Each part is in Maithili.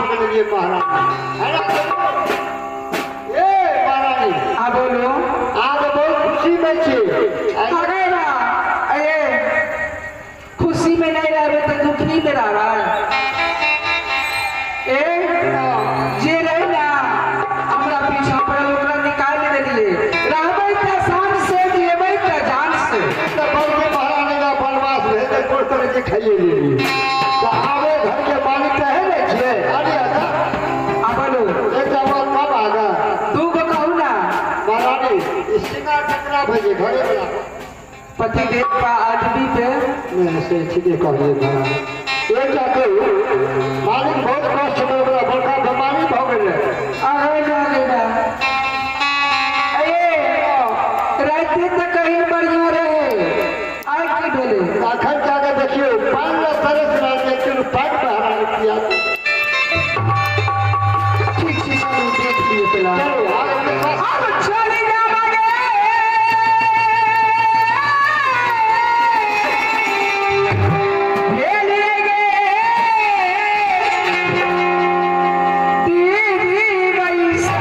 ठुकलिए महारानी। ए महारानी आ बोलो, आज बहुत खुशी में छी। अरे ना अरे खुशी में नहीं रहे तो दुखी में रह रहा है। ए जे रहे ना हमरा पीछा पड़ल ओकरा निकाल देलिए, रहबै त शान से जियबै त जान से। तो बड़ महारानी का बनवास भेल त कोन तरह के खाइए लेलिए। तो आवे घर के मालिक त है ने छिए। अरे अच्छा आ बोलो, एक बात कब आगा तू को कहू ना महारानी, श्रृंगार ककरा भजे घरे वाला पति देव का आदमी पे नहीं से ठीके कहलिए महारानी। एक कहू मालिक बहुत कष्ट में ओकरा बड़का बीमारी भ गेलै। अरे ना ना अरे राते तक कहीं बढ़िया रहे, आइ की भेलै? अखन जाके देखियौ पानि लए तरस रहल छै, पानि महारानी पिया। ठीक छै चलू देख लियौ पहला। चलू आगे। अब चली जावागे भेले गे दीदी बैसा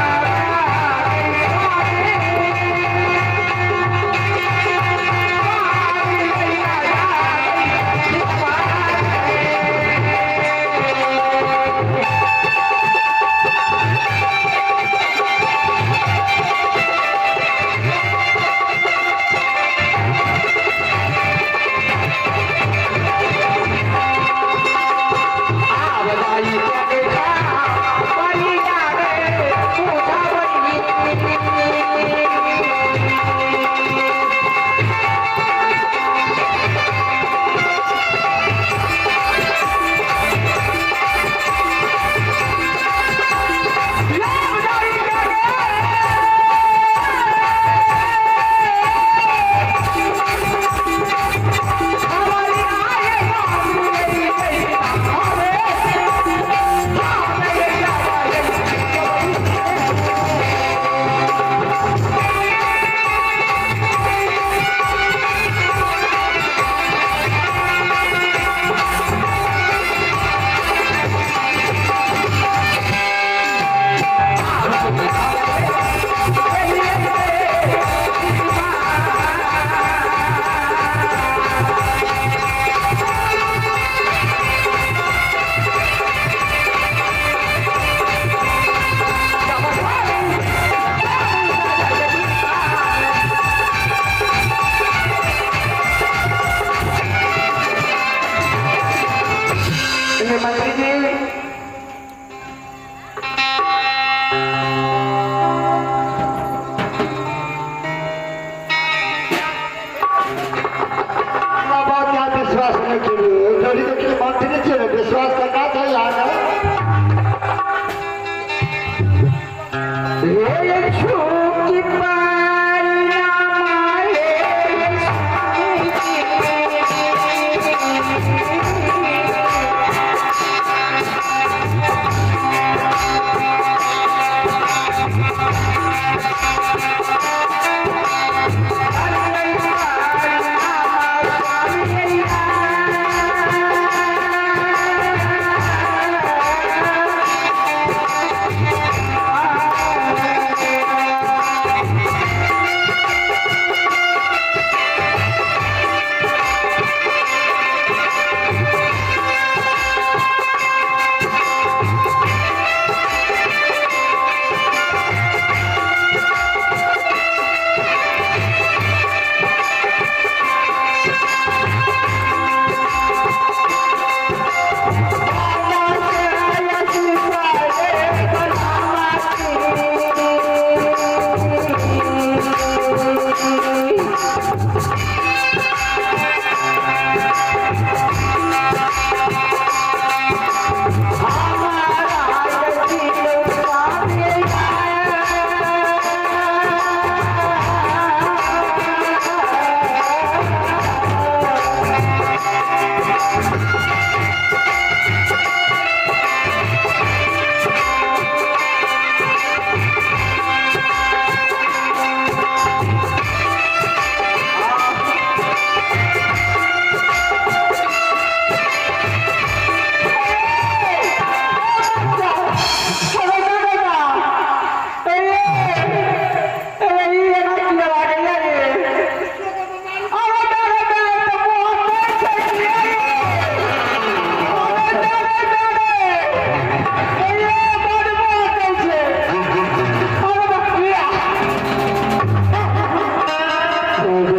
मंत्री जी हमरा बात यहाँ विश्वास नहीं केलिए, जरी देखिए मंत्री छियै ने, विश्वास करना चाही अहाँके। हे छूकी पालना मारे स्वामी।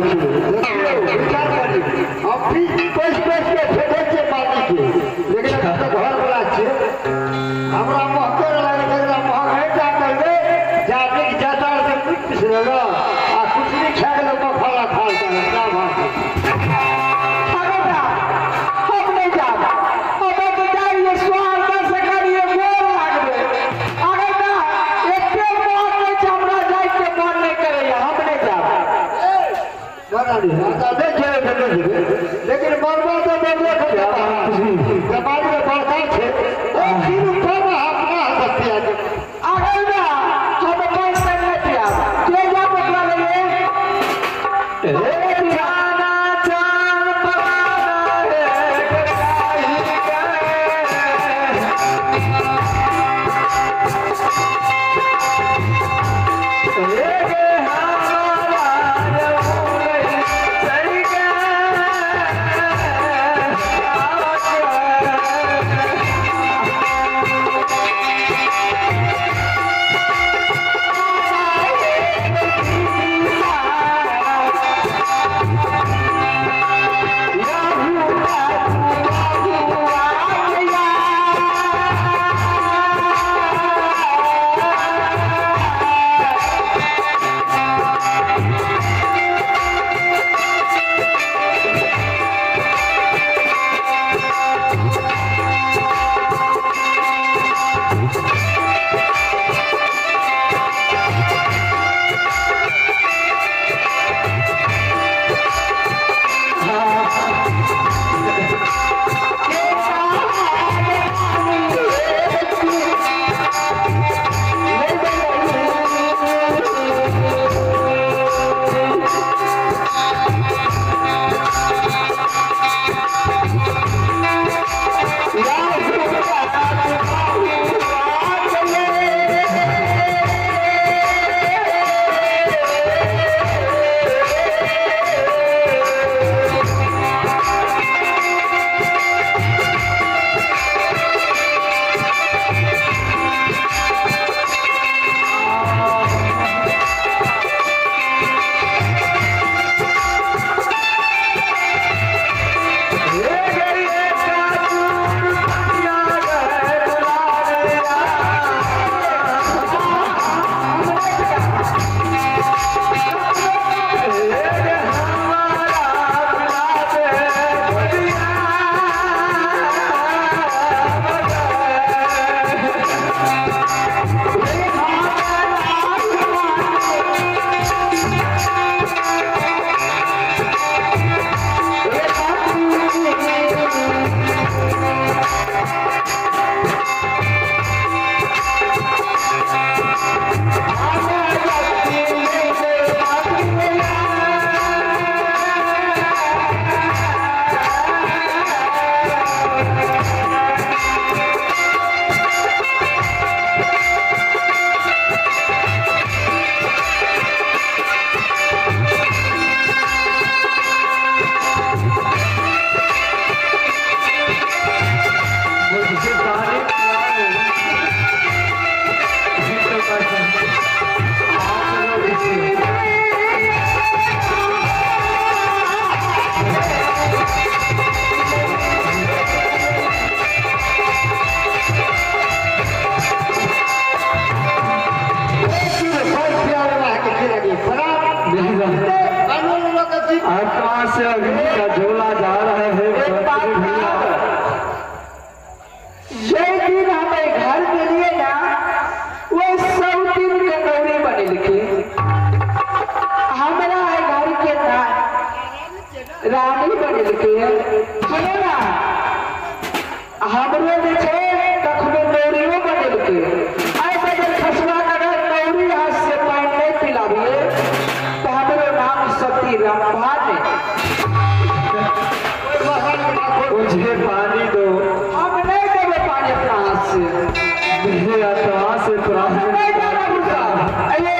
देखियो देखियो विचार करी हम भी पैस पैस के फेंके छियै पानी के लेकिन हम तऽ घर वाला छियै हमरा महके लागे एकरा महक है जा करबे जाने की जाता से कुछ पिसरेगा आ कुछ नहीं खा गेल मखाला खा लेता क्या बात है। हम नहीं जाब हम तो जाइए स्वार दस करिए गोर लागबे अगर ना एते मन नहीं छै हमरा जाय के मन नहीं करैया हम नहीं जाब। महारानी हम तो नहीं जेबे तऽ नहि जेबे लेकिन मरबा तऽ मरबे करबै जमानी में बड़का छै ओ फिर ऊपर अपना हत्या के अगर ना हम पाँच तक नहीं पियाब के जा पकड़ा लगे जाना चान पवाना है आकाश से अग्नि का झोला जा रहा है। ये दिन हमें घर के लिए ना वो सब दिन कटोरी बने लिखे हमारा है घर के ना रानी बने लिखे सुनो ना हमरो जे छै कखनो नौरियो बने लिखे आइ बजल खसवा अगर नौरी हाथ से पानी नहीं पिलाबिए तो हमरो नाम सती रंभा ने। मुझे पानी दो। हम नहीं देवे पानी अपना हाथ से। मेरे आत्मा से प्राण नहीं जाना गुस्सा। अरे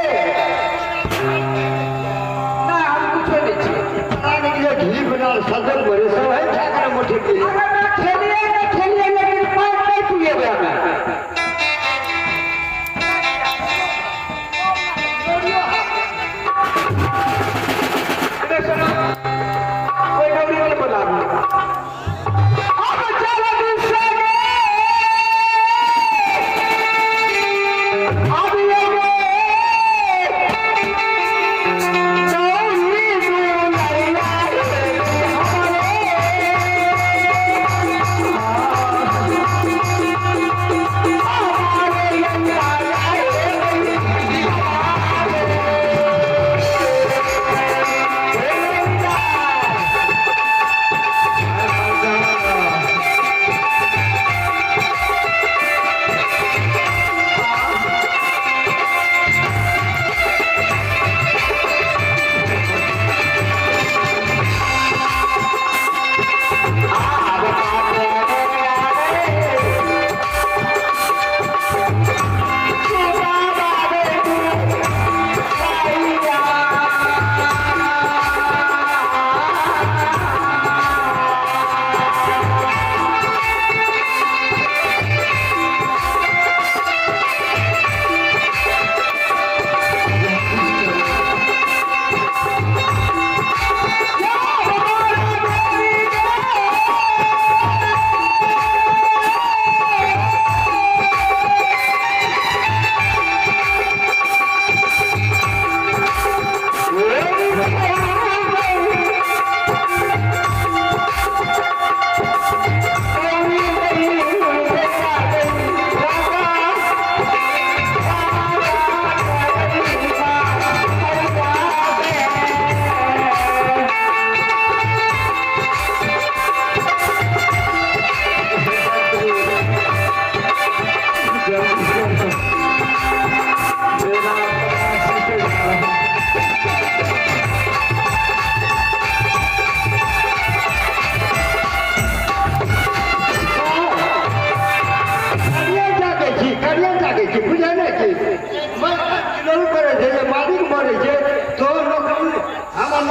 ना हम कुछ नहीं चाहिए। पानी के लिए घी बना सदन भरे सब है क्या करें मुट्ठी के। अगर ना खेलिए ना खेलिए लेकिन पानी नहीं पिए हमें।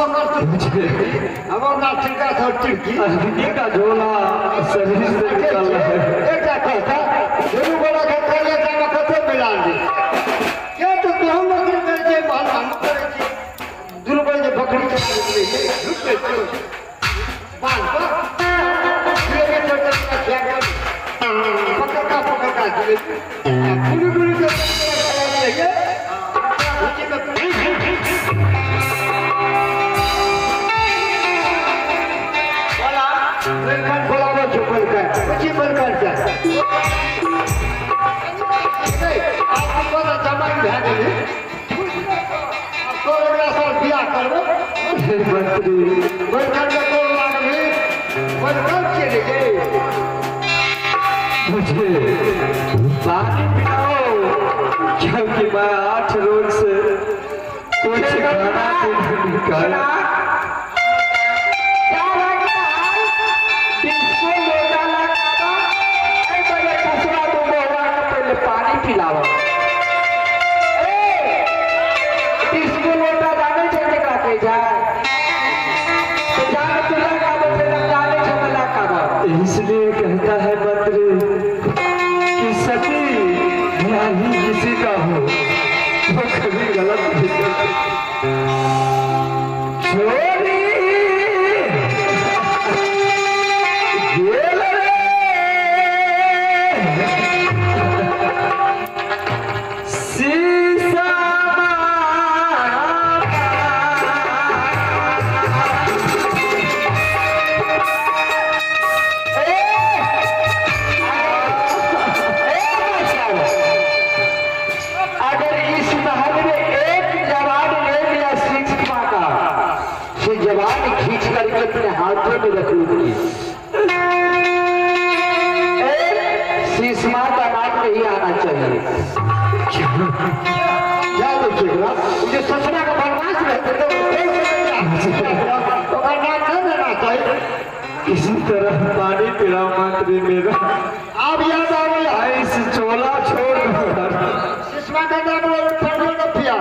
हमर नाम छिलका छौ चिड़की। अग्नि का झोला शरीर से निकल रहा है। एकटा कहता दुनू गोरा के कलेजा में कते मिलान दे के तो तोहू नौकरी करै छै बहन हम करै छी। दुनू गोरा जे बकरी चरा दै छै झूठ कहै छियौ बाल पर जिलेबी चढ़ के खिया के पकड़का पकड़का जिलेबी गुड़ी गुड़ी के रहिए भुजी में। बोला बलखन बोलाबो छौ बलखन पूछी बलखन से आब तो तोरा जमाइन भए गेलै आब तोर अगिला साल बियाह करबो। हे मंत्री बलखन के तोर लागली बलखन चलि गेल। मुझे पानी पिलाओ क्योंकि मैं 8 रोज से कुछ खाना पीना नहीं खाया। डिस्को लोटा लगावा ए पहले दूसरा दो बोरा के पहले पानी पिलावा। ए डिस्को लोटा जाने छै केकरा कहै छै तो जान तू लगाबो छै त जाने छै त लगाबो। इसलिए कहता है मंत्री कि सती भला ही किसी का हो वो कभी गलत नहीं करती। छोरी गेल रे शीशा अगर इस महल में एक जवान ले लिया शिक्षा का से जवान खींच करके अपने हाथों में रख लूंगी। शीशमा का नाम नहीं आना चाहिए। जा दे छिकरा जे ससुरा के बनवास रहते तो ओकर नाम नहि लेना चाहिए। किसी तरह पानी पिलाओ मंत्री मेरा। आब याद आबै इस चोला छोड़ दो। सिसमा का नाम लो पड़ो न पिया।